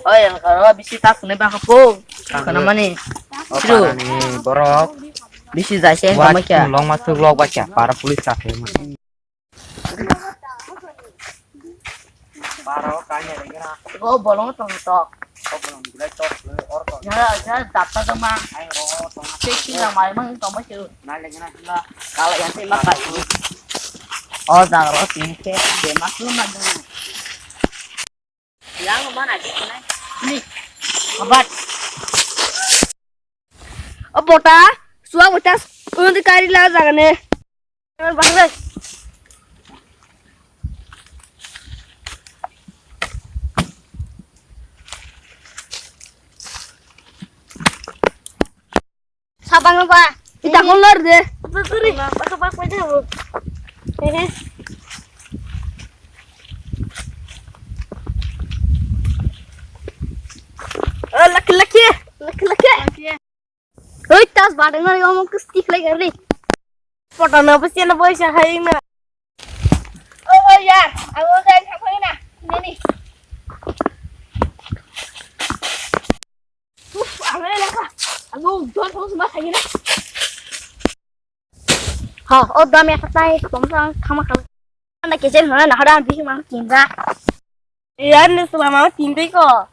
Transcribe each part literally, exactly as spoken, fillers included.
Oi, ang karo bisi tak sini bang po. Kana mani? O parani borok. Bisi jai se wak tama kya? Long ma thuk lok ba kya? Para police ka khe. Baro kanya lagi na. Go bolong tong tok. Go bolong gilai tok, or tok. Ya, ya, dapta tong ma. Ai ro tong. Sik sik na mai mang tong ma chu. Na lagi na na. Kala yang sik ma ka. O jang ro sing ke de ma su ma dong. Yang mana di sini? Ni. Abat. O bota, suwa bota, undi kari la jagane. Bang dai. Sabang ba? Ita kolor de. Sorry, aku bak pada bu. Hehe. Oh, laki laki. Laki laki. Hoi, tas badang na, omo ke stick lagi ri. Photo na, bus na, boy sa hai na. Oh, oh, ya, aku udah sampai na. Ini nih. Uf, aku lagi lah. Aku udah terus mas hai na. Ha, o dam ya katai, tom sang khama khama. Anda kecil mana, nah, ada bisi mang cinta. Iya, ini selama cinta kok.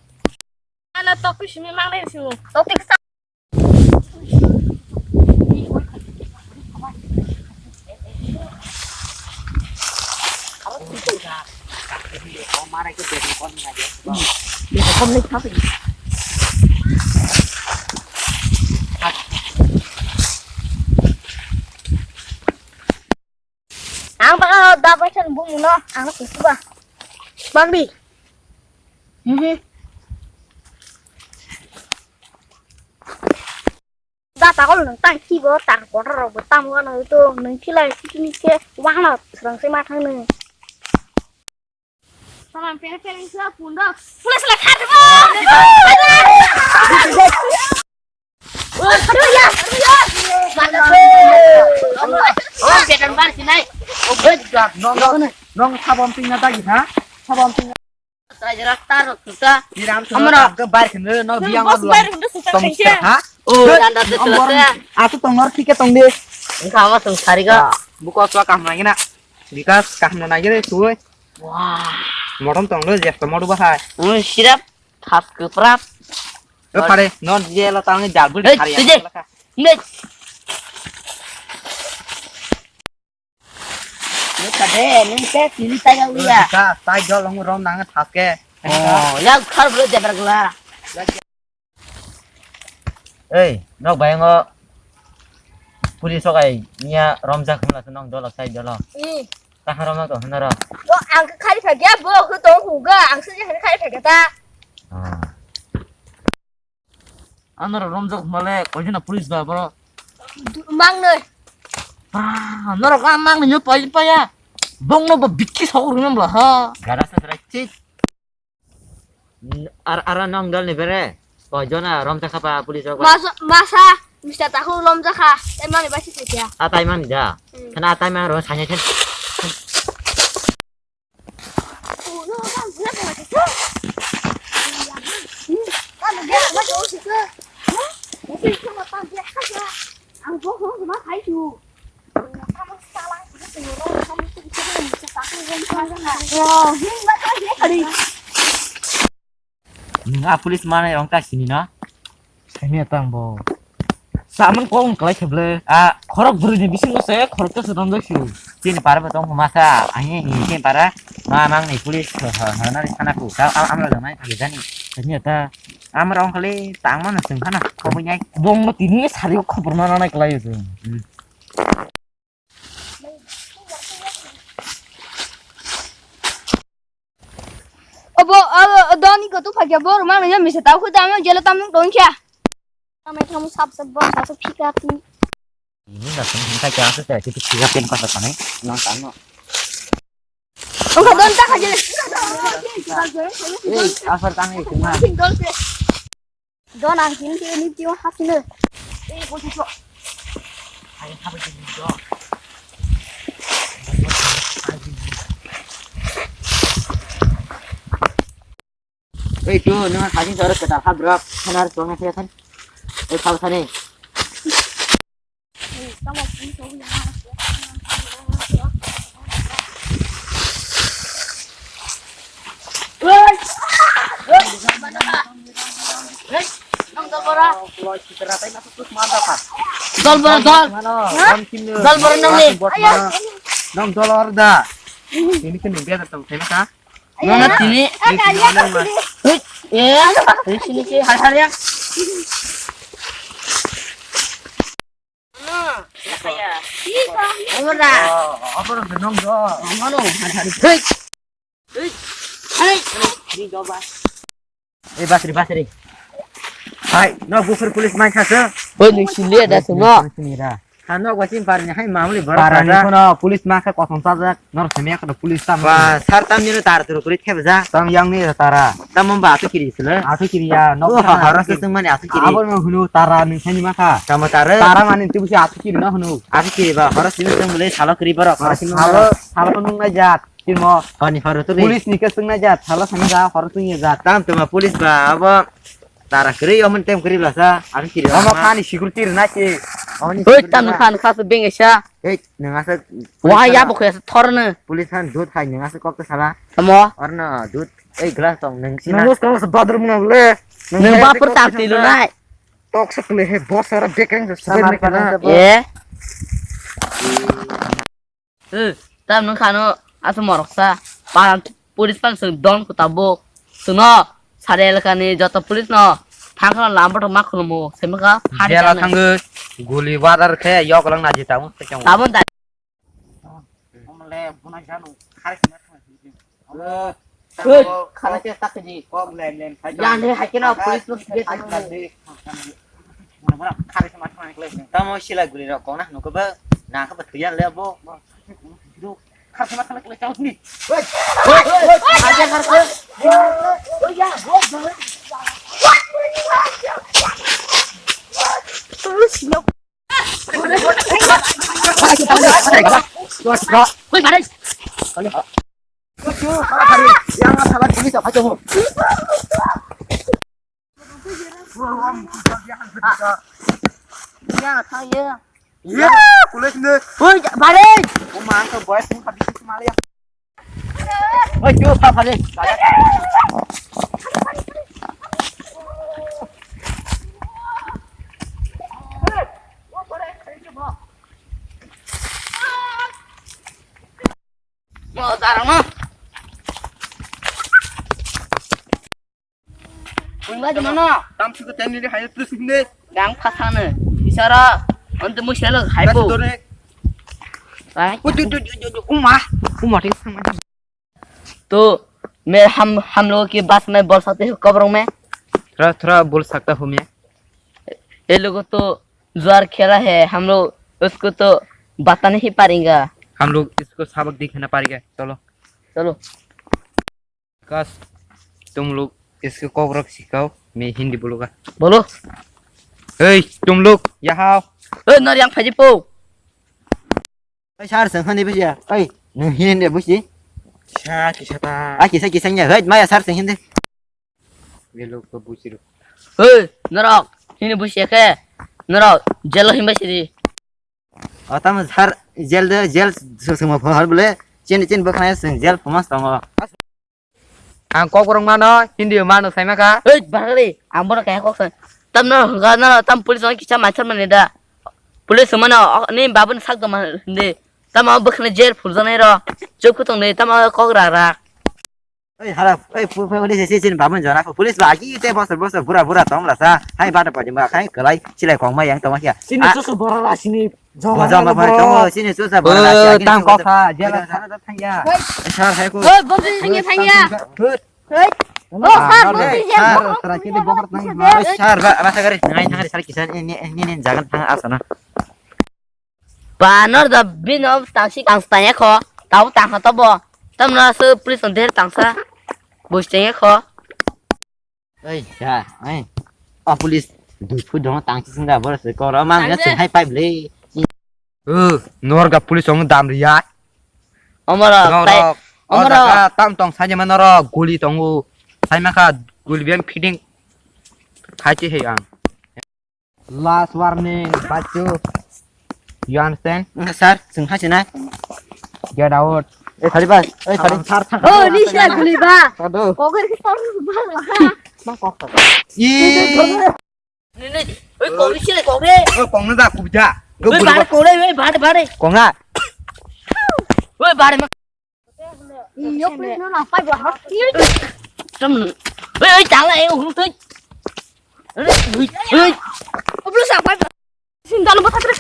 Ana topi simi mang dai simi. Topi sa. Ang baka da paisa bumung no ang kusuba. Bangdi. Mhm. Da takol nang tang kibo tang kotor rok bo tamo no to nang kilai sikini ke wahna serang se ma thang nang. Salam pere pere sa punda. Pula sala khat ba. Oh, betan bar sinai. Oh, nong, nong sabon tingna tagi ha? Sabon tingna. Trai jara tar tuta. Diram tu amra ke bar khne no biang bos bar khne suta tong khaisa. Ha? Oh, danda tu suta. Atu tong nor thike tong de. Engka ama tong sari ga. Buko swa kam lagi na. Bikas kaham na nagire tu. Wah. Morom tong lo, jesta modu bahai. Hmm, sirap, thap keprap. Eh, pare, non je lo tang jabul. Hei, hari tuje. Yang laka. Nek. Nek kade, nek ke sini tayang liya. Ka, tay jol long rom nang thap ke. Oh, ya khar bro jabar gla. Ei, nok bayango puri sokai niya romjak hwnla se nong dolok sai dolo. Hmm. Tahar romjak to hwnaro. Bo ang khe khari phagya, bo khe tong huga, ang se khari phagya ta. Ah. Anoro romjak hwnle koijona police ba bro. Mangnoi. Ah, norok ang mangni nyo pai paya. Bongno bo bikki sok rungam la ha. Gara sa srai chit. Ar, ara nong dol ni bere. Ko jona rom jakha pa police rok. Masa, masa, mista tahu rom jakha. Emang ni basi setia. Atai mang ni da. Hmm. Kana atai mang ro sanya chen. Ang bo ho ma khai tu. Nung a police manai rong ta sini na? Sini tang bo. Saman kong kalai kheble. A khorok bwrwi ni bisingo se khorok ta se tong dok si. Chini para ba tong ma sa. Ahi ni chini para. Ma mang ni police ha ha na ni sana ku. Ta am am la nai thali jani. Sini ta. Am rong kali tang ma na sing khana. Ko bu nyai. Bong no tini sari khobor ma na nai kalai yo. Obo, obo, doni ko tu phagya bo, ruma nanya misa tau khu tamo jelo tamo tong kya. Tamo tamo sap sap bo, sap sap phika tu. Ini dah sini kita kya sih, kita phika pen pas apa nih? Nang tano. Oka don ta khaje. Eh, asar tang itu mah. Don ang sini sini ni tio hasne. Eh, kau cucuk. Ayo, apa jadi don? Oi, tu, nang hajing soro ketal habrak, sanar song na kaya than. Oi, khau thani. Dol boro dol. Dol boro nang ni. Nang dol or da. Ini kan dia datang, saya ka. Nona tini. Hei, eh, hei, sini ke, har har ya. Ora. Apa nang do? Mano, har har. Hei. Hei. Hei. Ini coba. Eh, basri, basri. Hai, no bufur police mai khasa. Oi, nung sili da sung no. Sini da. Hano gwa chim parni hai mamuli borok Parani kaja. Kono police ma kha kothom sajak, nor semia kono police tam. Ba, sar tam nino tar turu kuri theba ja. Tam yang ni tara. Tam mamba atu kiri sila. Atu kiri ya, nok Oh, tara hara atu kiri. Sesung mani atu kiri. Abo no hunu tara nung sani ma kha. Tamo tara. Tara mani tu busi atu kiri no hunu. Atu kiri ba, hara sini sung mule salo kiri borok, hara sini Salo, salo nung na jat, kimo. Hani hara tu ri. Police ni ke sung na jat, salo sani ja, hara tu ni jat. Tam tuma police ba, abo. Tara kwrwi omo tem kwrwi lasa, ang kiri Omo lama. Khani security rwnai se. Omo ni Oi, security tam lama. Khan khas beng esa. Ei, nang asa Wah, police ya sana. Bo khas thorne. Police khan dut hai nang asa kok ta sala. Tamo. Orno dut, ei glass tong nang sina. Nang asa kok sa bathroom na le. Nang bapur tam tilu nai. Tok sa kle he boss ara bekeng sa Samar seven kana. Kana sa boss. Eh. Eh, tam nung khano asa morok sa. Pan police pan sung don ko tabuk. Suno, sari elakani joto police no thangkhano lambo to mak khulumu. Semaka hari Jela jana. Thangwi guli wadar khe yok lang naji tabuk. Tabuk da. Omle buna janu khari sima thang. Hei, khana khe tak khe di. Kok lem lem khai. Yang he hai khe no police no sige tang. Mura mura khari sama thang klai. Tamo sila guli rok kong na nuko ba na kha ba tuyan le bo. Khari sama thang klai chau ni. Hei, hei, hei, aja khar ko. Oh ya, bo. Hei, khari. Ya, saya. Ya, kulit ni. Hei, balik. Uma, angka boy pun habis itu malah ya. Hei, cuba, balik. Mo darang mo. Wngla jemano. Tam suka tani le hayo terus ini. Gang pasane. Isara. Ante mo selo haibo. Dore. Bai. Udu du du du du. Uma. Uma ting sama. तो मैं हम हम लोगों की बात में बोल सकते हो कब में? थोड़ा थोड़ा बोल सकता हूँ मैं। ये लोगों तो जुआर खेला है, हम लोग उसको तो बता नहीं पाएंगे। हम लोग इसको सबक दिखाना पड़ेगा। चलो। चलो। काश, तुम लोग इसको कॉकरोच सिखाओ, मैं हिंदी बोलूंगा। बोलो। ए, तुम लोग यहाँ आओ। ए, नर yang phaji po. Ai sar seng hani bisi ya. Ai, nung hini de busi. Sa kisa ta. Ai kisa kisa nya. Hei, maya sar seng hindi. Belo ko busi ro. Hei, norok hini busi ke. Norok jelo himba sidi. O tamo sar jel de jel suma phar bole. Chin chin bokna seng jel pumas tongo. Ang kok borok mano, Hindi mano, sai maka. Hei, barali, ang bono kaya kok sai. Tamno hwnkha, no, tam police no kisa maichar mani da. Police mano, o, ni babun sak do man hindi. Tam abo bwkhani jail phurjaknai ro. Chuk kutong ni, tam abo kok rak rak. Oi, hala, oi, pu-, pu-, police si, si, babun jona, police ba, ki te bosor, bosor, bura, bura, tong la sa. Hai, bada padi ma, hai, kalai, silai kong ma yang tong ma kya. Sini Ah. Susu borok la, sini. Joma joma bai tongo, sini susa borok la, sini tang susa kok ha, jela borok la. Thana da thangya. Sar hai ko. Oi, bonsi thangya, thangya. Hut. Hei. Oh, sar, bonsi ya. Sar, tara kidi bohor tang ma. Oi, sar, ba, ba, sagari, ngai thangari, sar kisan, ini, ini, ini, jagan thang asana. Ba, nor da bin of tangsi kang stanya ko, tau tang ha to bo. Tam na se police on der tangsa. Bus tanya ko. Oi, ya, oi. O police dui phu dong tang sing da bor se ko ro ma ya sing hai pipe le. O, nor ga police ong dam ri ya. Omoro, nor tai, ro, o omoro. Jaga tam tong sai ma nor guli tongo. Sai ma kha Gulbiam fitting khai che he ang. Last warning, bachu. You understand? Sir, sing hai chinai. Get out. Eh, thari bas. Eh, thari. Sir, sir. Oh, ni sila guli ba. Aduh. Koger ki sor ba. Ba kok ta. Ih. Ni, ni. Oi, kok ni sila kok re. Oi, kok na da kubja. Oi, bare kok re, oi, bare, bare. Kok na. Oi, bare ma. Yo, please, no, no, five, what? Tam. Oi, oi, chala, eh, uru tui. Oi, oi. Please, five. Sindal mo khatre.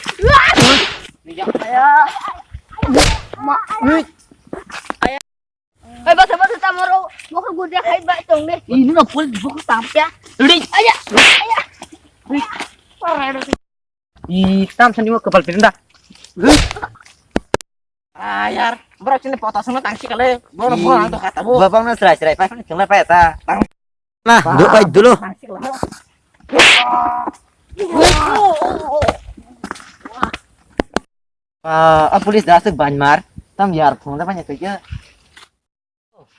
Ya. Ma. Oi. Oi, basa, basa, tamoro. Mo ko gurja khai ba tong ne. Ini no pol bo ko tampya. Ri. Aya. Aya. Ri. I tam sani mo kapal pinda. Ah, yar, bro, sini pota sama tangsi kale. Bro, bro, ang to kata, bro. Babang na serai serai, pasang kena pa ta. Nah, do ai dulu. Ah, ah, police dah sih banmar. Tam yar, phone dah banyak kerja.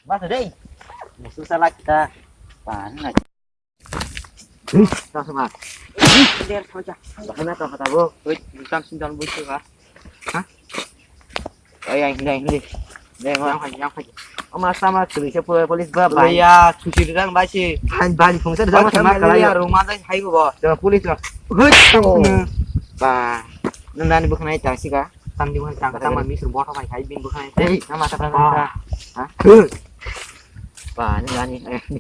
Bas dei. Musuh salah kita. Pan lagi. Ih, tak sama. Der saja. Bahkan tak kata bu. Wait, bukan sih dalam buku kah? Hah? Oh ya, ini, ini. Deh, yang lagi, yang lagi. Oh, masa mah tulis ya, police ba, ba. Ya, cuci dudang basi. Ban, ban, fungsa dudang sama kala ya. Rumah saya hai bu. Coba police lah. Hei, ba. Nang nani bukan naik taksi kah? Tam di mana tang tang mami suruh botol kai kai bin bukan. Hei, nama tak pernah. Hah? Ba, ini nani. Eh, ini.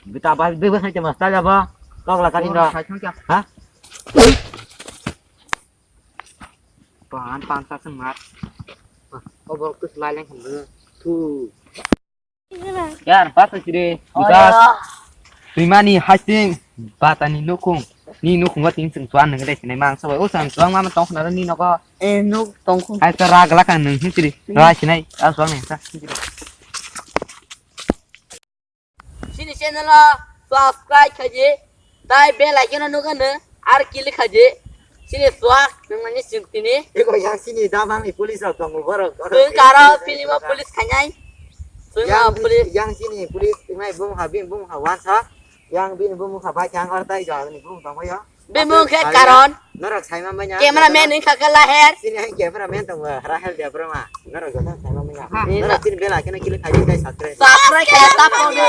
Bita ba, bebas hai mas tala ba. Kau lah kali dah. Hah? Pan pan sa sen mat. Oh, bok tu selai leng kan tu. Yar, bata sire. Bikas. Tuimani hasing batani nukung. Ni nukung wa ting sing tuan nang dai sinai mang sabai. O sang tuang mama tong khna ni noko. Eh, nuk tong khung. Ai ta ra gala kan nang sing sire. Ra sinai. A suang ni sa. Sini channel o subscribe khaji. Tai bell icon no nugano ar click khaji. Sini swak nang nani sing tini. Eko yang sini damang ni police rok tongo borok. Sing karo film o police khainai. Sing yang police. Yang sini police tinai bung ha bin bung ha wansa. Yang bin bung ha bai yang ar tai jani bung tongo ya. Bimung khe karon. Norok saima manya. Cameraman wngkha khe Laher. Sini hai cameraman tongo Rahel Debbarma. Norok joto saima manya. Norok sini bela kena kili khaji tai subscribe. Subscribe khe ta poni.